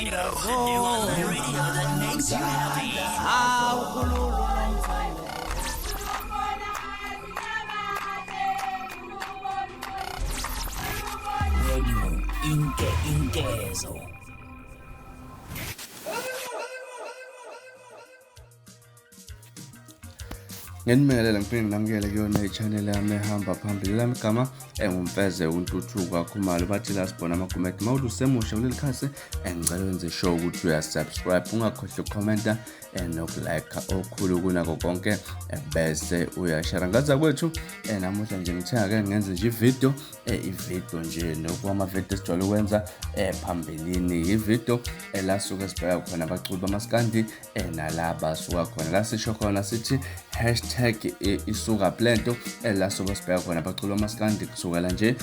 Radio, the new online radio that makes you happy. Radio Inke Inkezo. Ngenibingelele ngiphinde nginamukele kuyona i-channel yami ehamba phambili. Lami igama enguMfeze uNtuthuko kaKhumalo, bathi la sibona amagumede. Uma usemusha kuleli khasi, ngicela wenze sure ukuthi uyasubscribe, ungakhohlwa ukukhomenta nokulike, okukhulu kunako konke bese uyashare. Ngaza kwethu, namuhla nje ngithe ake ngenze nje ividiyo, ividiyo nje nokwamavidiyo esijwayele ukwenza phambilini, ividiyo la suke sibheka khona abaculi bamaskandi nala basuka khona, la sisho khona sithi hashtag isuka plento, la suke sibheka khona abaculi bamaskandi kusukela nje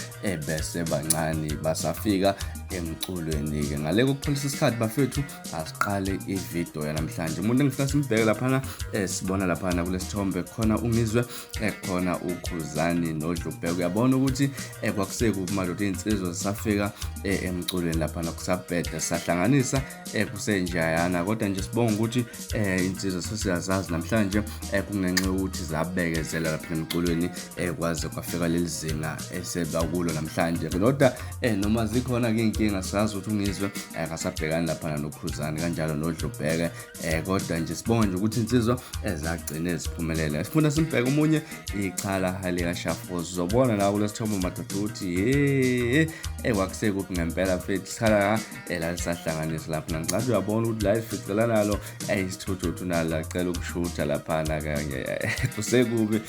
bese bancane basafika emculweni-ke. Ngale kokupholisa isikhathi bafethu, asiqale ividiyo yanamhlanje. Umuntu engifuna simbheke laphana, sibona laphana kulesithombe khona uNgizwe, khona uKhuzani noDlubheke. Uyabona ukuthi kwakusekubi madoda, iy'nsizwa zisafika emculweni laphana, kusabheda sisahlanganisa, kusenjayana, kodwa nje sibonga ukuthi insizwa sesiyazazi namhlanje, kungenxa yokuthi zabekezela lapha emculweni, kwaze kwafika leli zinga esebakulo namhlanje. Kodwa noma zikhona-ke iy'nkinga, siyazi ukuthi uNgizwe akasabhekani laphana noKhuzani kanjalo noDlubheke, kodwa nje sibonga nje ukuthi insizwa ezagcine ziphumelele. Sifuna simbheke omunye ichala likaShafuzi. Uzobona la kulesithombe madoda ukuthi he, kwakusekuphi ngempela mfethu, ichala elalisahlanganisa lapha. Ngicela uyabona ukuthi la lificela nalo isithuthuthu nalo lacela ukushutha laphana kanye, kusekubi,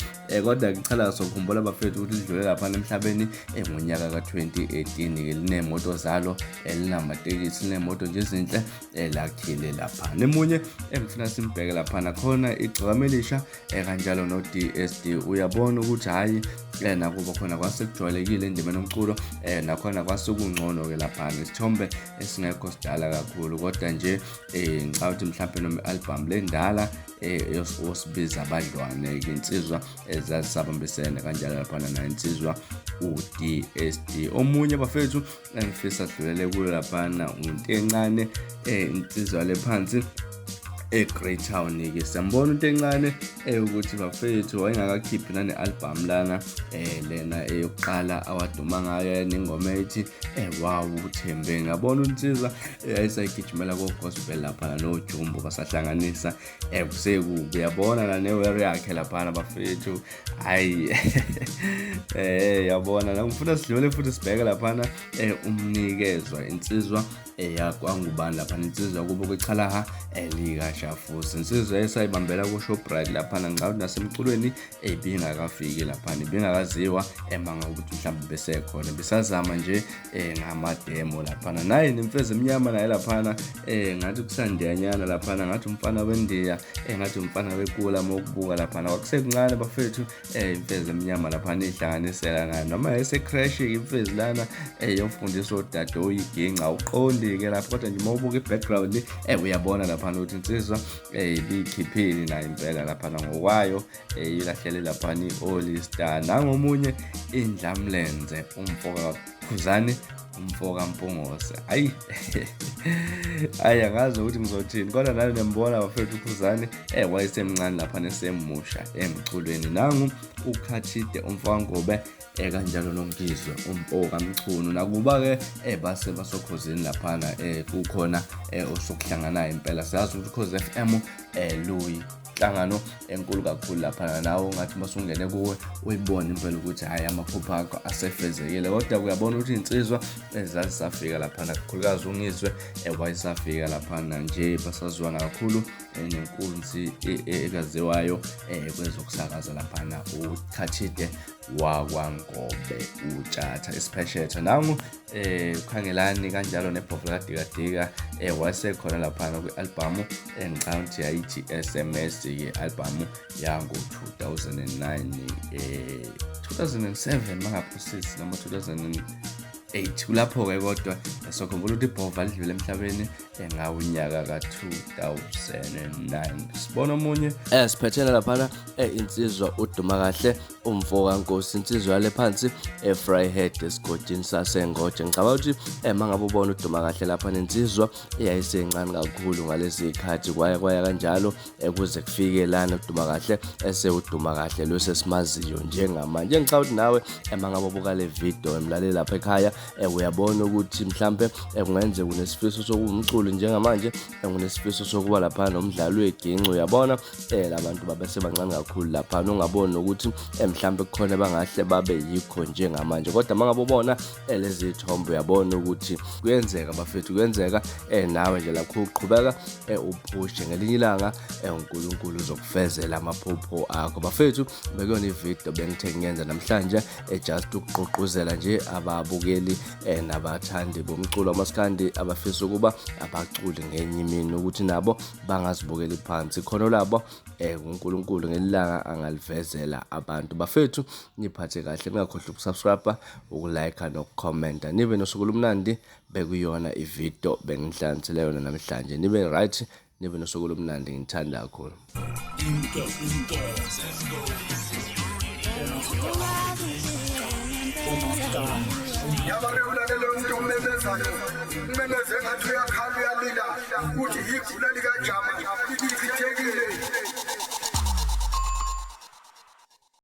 kodwa ngicela sokhumbula bafethu ukuthi lidlule laphana emhlabeni ngonyaka ka-2018 ke, linemoto zalo, elinamatekisi, linemoto nje ezinhle elakhile lapha. Nemunye engifuna simbheke laphana khona igcokama elisha, kanjalo no-DSD. Uyabona ukuthi hhayi, nakuba khona kwasekujwayelekile endimeni yomculo, nakhona kwasekungcono-ke laphana. Isithombe esingekho sidala kakhulu, kodwa nje ngicabanga ukuthi mhlawumbe noma i-album lendala osibiza abadlwane-ke, insizwa ezazisabambisene kanjalo laphana nayo insizwa u-DSD. Omunye bafethu engifisa sidlulele kuyo laphana uNtencane, insizwa le phansi eGreytown-ke. Siyambona uNtencane ukuthi bafethu wayengakakhiphi nane-album lana, lena eyokuqala awaduma ngayo nengoma ethi wow uThembe. Ngabona uNsizwa yayisayigijimela ko-gospel laphana noJumbo basahlanganisa, kusekubi. Uyabona la newere yakhe laphana bafethu, hayi, yabona la. Ngifuna sidlule futhi sibheke laphana umnikezwa insizwa eyakwangubani laphana, insizwa kubo kwechalaha likashafusi, insizwa esayibambela ku-Shoprite laphana. Ngicabanga ukuthi nasemculweni ibingakafiki laphana, ibingakaziwa, emanga ukuthi mhlawumbe besekhona besazama nje ngamademo laphana. Naye nemfezi emnyama naye laphana, ngathi kusandiyanyana laphana, ngathi umfana wendiya, ngathi umfana wekula uma ukubuka laphana. Kwakusekuncane bafethu, imfezi emnyama laphana ihlanganisela nayo noma yayise-crash imfezi lana yomfundisi odade oyiginqa, awuqondi-ke lapho, kodwa nje uma ubuka i-background uyabona laphana ukuthi insizwa ibiyikhiphile nayo impela laphana ngokwayo, ilahlele laphana i-All Star. Nangomunye indlamlenze umfoka Khuzani, umfoka Mpungose, ayi ayi, angazi ukuthi ngizothini, kodwa nami niyambona bafethu uKhuzani wayesemncane laphana esemusha emculweni. Nangu uKhathide umfoka Ngobe, kanjalo noNgizwe umfoka Mchunu, nakuba-ke base basokhozini laphana, kukhona osokuhlanganayo impela. Siyazi ukuthi Ukhozi FM luyi inhlangano enkulu kakhulu laphana, nawe ungathi uma usungene kuwe uyibone impela ukuthi hhayi, amaphupho akho asefezekile. Kodwa uyabona ukuthi iy'nsizwa ezazisafika laphana, kakhulukazi uNgizwe, wayesafika laphana nje, basazwana kakhulu nenkunzi ekaziwayo kwezokusakaza laphana, uKhathide wakwaNgobe, uTshatha isipheshetha. Nangu ukhangelani kanjalo nebhovu kadikadika, wayesekhona laphana kwi-albhamu engicabanga ukuthi yayithi SMS ke, albhamu yango 2009, 2007 mangaphosisi, noma 2008 kulapho-ke. Kodwa sokhumbula ukuthi ibhova lidlule emhlabeni ngawunyaka ka-2009. Sibona omunye siphethela laphana, insizwa uduma kahle. Umfo kaNkosi, insizwa yale phansi eVryheid esigodini saseNgoje. Ngicabanga ukuthi uma ngabe ubona uDuma Kahle lapha nensizwa eyayisencane kakhulu ngalezi zikhathi, kwaya kwaya kanjalo kuze kufike lana uDuma Kahle esewuDuma Kahle lo sesimaziyo njengamanje. Ngicabanga ukuthi nawe uma ngabe ubuka le video, emlaleli lapha ekhaya, uyabona ukuthi mhlambe kungenzeka unesifiso sokuba umculi njengamanje, unesifiso sokuba lapha nomdlalo weginci. Uyabona labantu babesebancane kakhulu lapha, ungaboni nokuthi mhlambe kukhona bangahle babe yikho njengamanje, kodwa uma ngabe ubona lezi zithombe uyabona ukuthi kuyenzeka bafethu, kuyenzeka nawe nje lapho uqhubeka uphushe, ngelinye ilanga uNkulunkulu uzokufezela amaphupho akho. Bafethu, bekuyona ividiyo bengithe ngiyenza namhlanje, just ukugqugquzela nje ababukeli nabathandi bomculo wamaskandi abafisa ukuba abaculi ngenye imini ukuthi nabo bangazibukeli phansi, ikhono labo uNkulunkulu ngelilanga angalivezela abantu. Bafethu, niphathe kahle, ningakhohlwa ukusubscribe, ukulike nokukhomenta. Nibe nosuku olumnandi. Bekuyona ividiyo bengihlanganisele yona namhlanje. Nibe right, nibe nosuku olumnandi, ngithanda kakhulu. Yabake ulalela umuntu omemezayo, umemeze ngathi uyakhala, uyalila, uthi igula likajama lichithekile.